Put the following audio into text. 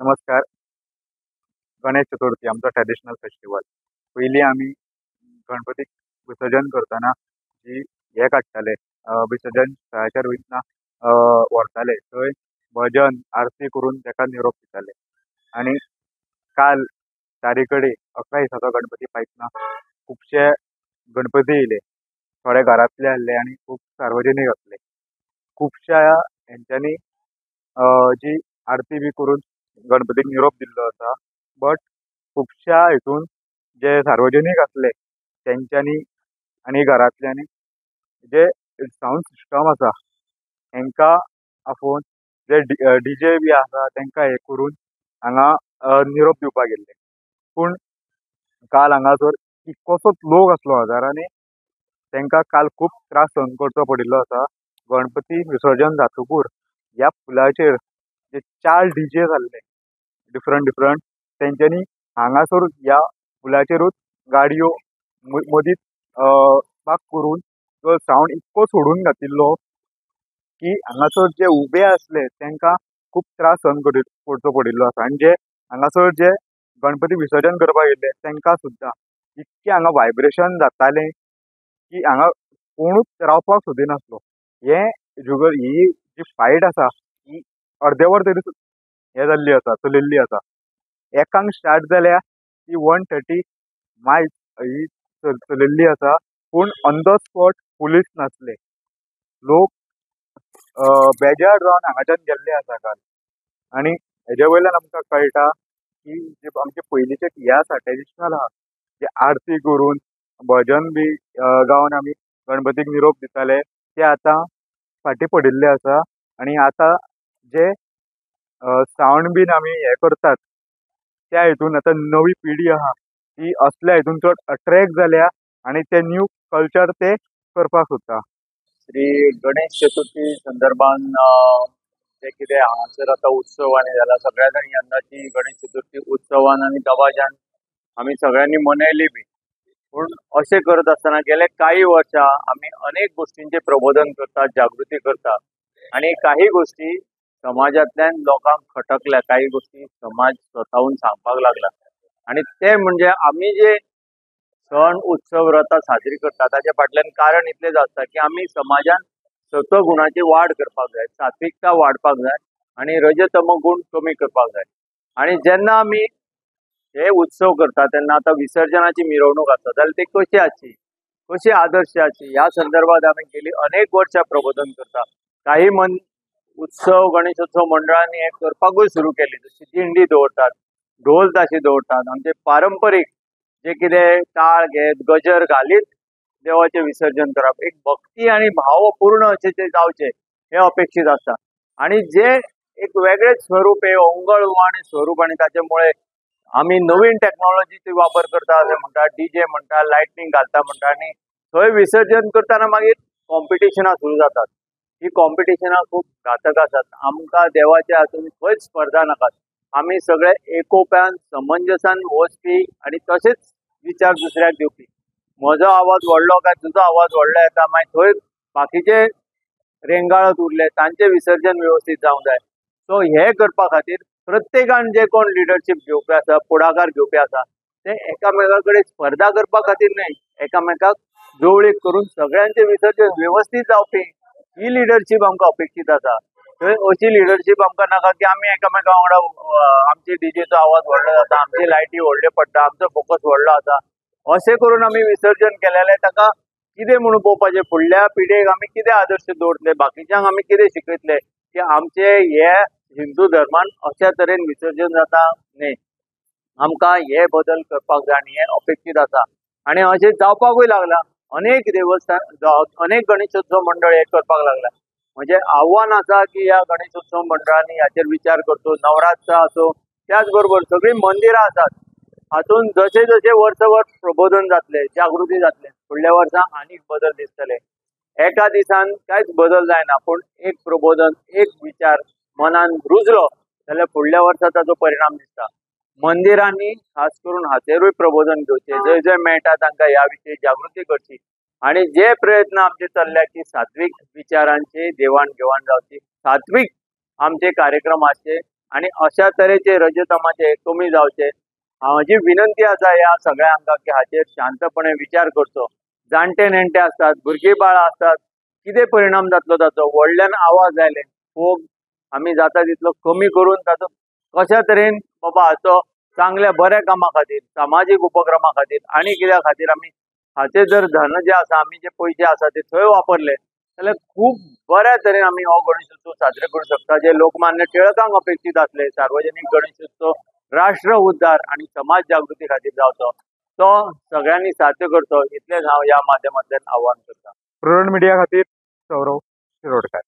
नमस्कार. गणेश चतुर्थी आमचो traditional festival. पयलीं आमी गणपतीक विसर्जन करतना जी हें काडटाले, विसर्जन थळाचेर वयतना व्हरताले, थंय भजन आरती करून ताका निरोप दिताले. आनी काल चारी कडेन 11 दिसाचो गणपती पायतना खुबशे गणपती येयले, थोडे घरांतले आहले आनी खूब सार्वजनीक आसले. खुबश्या हेंच्यांनी जी आरती बी करून गणपतीक निरोप दिल्लो आसा. बट खुबश्या हितून जे सार्वजनीक आसले तेंच्यांनी आनी घरांतल्यांनी जे सावंड सिस्टम आसा हेंकां आपोवन जे डी जे बी आसा तेंकां हें करून हांगा निरोप दिवपाक गेल्ले. पूण काल हांगासर कितकोसोच लोक आसलो हजारांनी, तेंकां काल खूब त्रास सहन करचो पडिल्लो आसा. गणपती विसर्जन जातकूर ह्या पुलाचेर जे 4 डी जे जाल्ले डिफरंट डिफरंट, तेंच्यांनी हांगासर ह्या पुलाचेरूच गाडयो मदींच पार्क करून तो सावंड इतको सोडून घातिल्लो की हांगासर जे उबे आसले तेंकां खूब त्रास सहन करचो पडिल्लो आसा. आनी जे हांगासर जे गणपती विसर्जन करपाक येयल्ले तेंकां सुद्दां इतकें हांगा वायब्रेशन जातालें की हांगा कोणूच रावपाक सोदिनासलो. हें जुगल ही जी फायट आसा ही अर्देवर तरी हें जाल्ली आसा, चलिल्ली आसा. एकांक स्टार्ट जाल्या ती 1:30 मायज ही चलिल्ली आसा. पूण ऑन the spot police नासले, लोक बेजार जावन हांगाच्यान गेल्ले आसा काल. आनी हेजे वयल्यान आमकां कळटा की जे आमचे पयलींचे हे आसा ट्रेडिशनल आहा, जे आरती करून भजन बी गावन आमी गणपतीक निरोप दिताले ते आतां फाटीं पडिल्ले आसा. आनी आतां जे सावंड बीन आमी हे करतात त्या हितून आतां नवी पिढी आहा ती असल्या हितून चड अट्रॅक्ट जाल्या आनी ते न्यू कल्चर ते करपाक सोदता. श्री गणेश चतुर्थी संदर्भान जे कितें हांगासर आतां उत्सव आनी जाला, सगळ्या जाण यंदाची गणेश चतुर्थी उत्सवान आनी दबाज्यान आमी सगळ्यांनी मनयली बी. पूण अशें करत आसतना गेले काही वर्सां आमी अनेक गोश्टींचें प्रबोधन करतात, जागृती करतात आनी काही गोश्टी समाजांतल्यान लोकांक खटकल्या, काही गोश्टी समाज स्वताहून सांगपाक लागला. आनी ते म्हणजे आमी जे सण उत्सव व्रतां साजरी करतात ताच्या फाटल्यान कारण इतलेंच आसता की आमी समाजान सत्वगुणाची वाड करपाक जाय, सात्विकता वाडपाक जाय आनी रजतम गुण कमी करपाक जाय. आनी जेन्ना आमी हे उत्सव करता तेन्ना आतां विसर्जनाची मिरवणूक आसता जाल्यार ती कशी आसची, कशी आदर्श आसची ह्या संदर्भात आमी गेली अनेक वर्सां प्रबोधन करता. काही मन उत्सव गणेशोत्सव मंडळांनी हे करपाकूय सुरू केली, जशी दिंडी दवरतात, ढोल ताशी दवरतात, आमचे पारंपरीक जे कितें टाळ घेत गजर घालीत देवाचें विसर्जन करप, एक भक्ती आनी भावपूर्ण अशें तें जावचें हें अपेक्षीत आसता. आनी जे एक वेगळेच स्वरूप हे ओंगळवाण स्वरूप आनी ताचे मुळे आमी नवीन टॅक्नोलॉजीचो वापर करता अशें म्हणटा, डी जे म्हणटा, लायटनींग घालता म्हणटा आनी थंय विसर्जन करतना मागीर कॉम्पिटिशनां सुरू जातात. ही कॉम्पिटिशनां खूब घातक आसात. आमकां देवाच्या हातून खंयच स्पर्धा नाकात, आमी सगळे एकोप्यान समंजसान वचपी आनी तशेंच विचार दुसऱ्याक दिवपी. म्हजो आवाज व्हडलो काय तुजो आवाज व्हडलो येता, मागीर थंय बाकीचे रेंगाळत उरले, तांचें विसर्जन वेवस्थीत जावंक जाय. सो हे करपा खातीर प्रत्येकान जे कोण लिडरशीप घेवपी आसा, फुडाकार घेवपी आसा, ते एकामेका कडेन स्पर्धा करपा खातीर न्हय, एकामेकाक जवळीक करून सगळ्यांचें विसर्जन वेवस्थीत जावपी ही लिडरशीप आमकां अपेक्षीत आसा. थंय अशी लिडरशीप आमकां नाका की आमी एकामेका वांगडा आमचे डीजेचो आवाज व्हडलो जाता, आमची लायटी व्हडल्यो पडटा, आमचो फोकस व्हडलो आसा, अशें करून आमी विसर्जन केलें जाल्यार ताका कितें म्हणून पळोवपाचें? फुडल्या पिढयेक आमी कितें आदर्श दवरतले, बाकीच्यांक आमी कितें शिकयतले की आमचे हे हिंदू धर्मान अशा तरेन विसर्जन जाता न्ही. आमकां हे बदल करपाक जाय आनी हे अपेक्षीत आसा आनी अशें जावपाकूय लागलां. अनेक देवस्थान, अनेक गणेशोत्सव मंडळ हे करपाक लागला. म्हणजे आव्हान आसा की ह्या गणेशोत्सव मंडळांनी हाचेर विचार करचो. नवरात्र आसूं, त्याच बरोबर सगळीं मंदिरां आसात, हातून जशें जशें वर्सभर प्रबोधन जातलें, जागृती जातलें, फुडल्या वर्सा आनीक बदल दिसतले. एका दिसान कांयच बदल जायना, पूण एक प्रबोधन, एक विचार मनान रुजलो जाल्यार फुडल्या वर्सा ताचो परिणाम दिसता. मंदिरांनी खास करून हाचेरूय प्रबोधन घेवचें, जंय जंय मेळटा तांकां ह्या विशयी जागृती करची आनी जे प्रयत्न आमचे चल्ल्या की सात्वीक विचारांची देवाण घेवाण जावची, सात्वीक आमचे कार्यक्रम आसचे, आनी अशा तरेचे रजतमाचे कमी जावचे. म्हजी विनंती आसा ह्या सगळ्यांक की हाचेर शांतपणे विचार करचो. जाणटे नेणटे आसतात, भुरगीं बाळां आसतात, कितें परिणाम जातलो ताचो, व्हडल्यान आवाज आयले फोग आमी जाता तितलो कमी करून ताचो कशा तरेन बाबा हाचो चांगल्या बऱ्या कामा खातीर, सामाजीक उपक्रमा खातीर आनी कित्या खातीर आमी हाचे जर धन जे आसा, आमी जे पयशे आसा ते थंय वापरले जाल्यार खूब बऱ्या तरेन आमी हो गणेशोत्सव साजरे करूं शकता, जे लोकमान्य टिळकांक अपेक्षीत आसले. सार्वजनीक गणेशोत्सव राष्ट्र उद्धार आनी समाज जागृती खातीर जावचो, तो सगळ्यांनी साध्य करचो, इतलेंच हांव ह्या माध्यमांतल्यान आव्हान करता. प्रुडंट मिडिया खातीर सौरव शिरोडकर.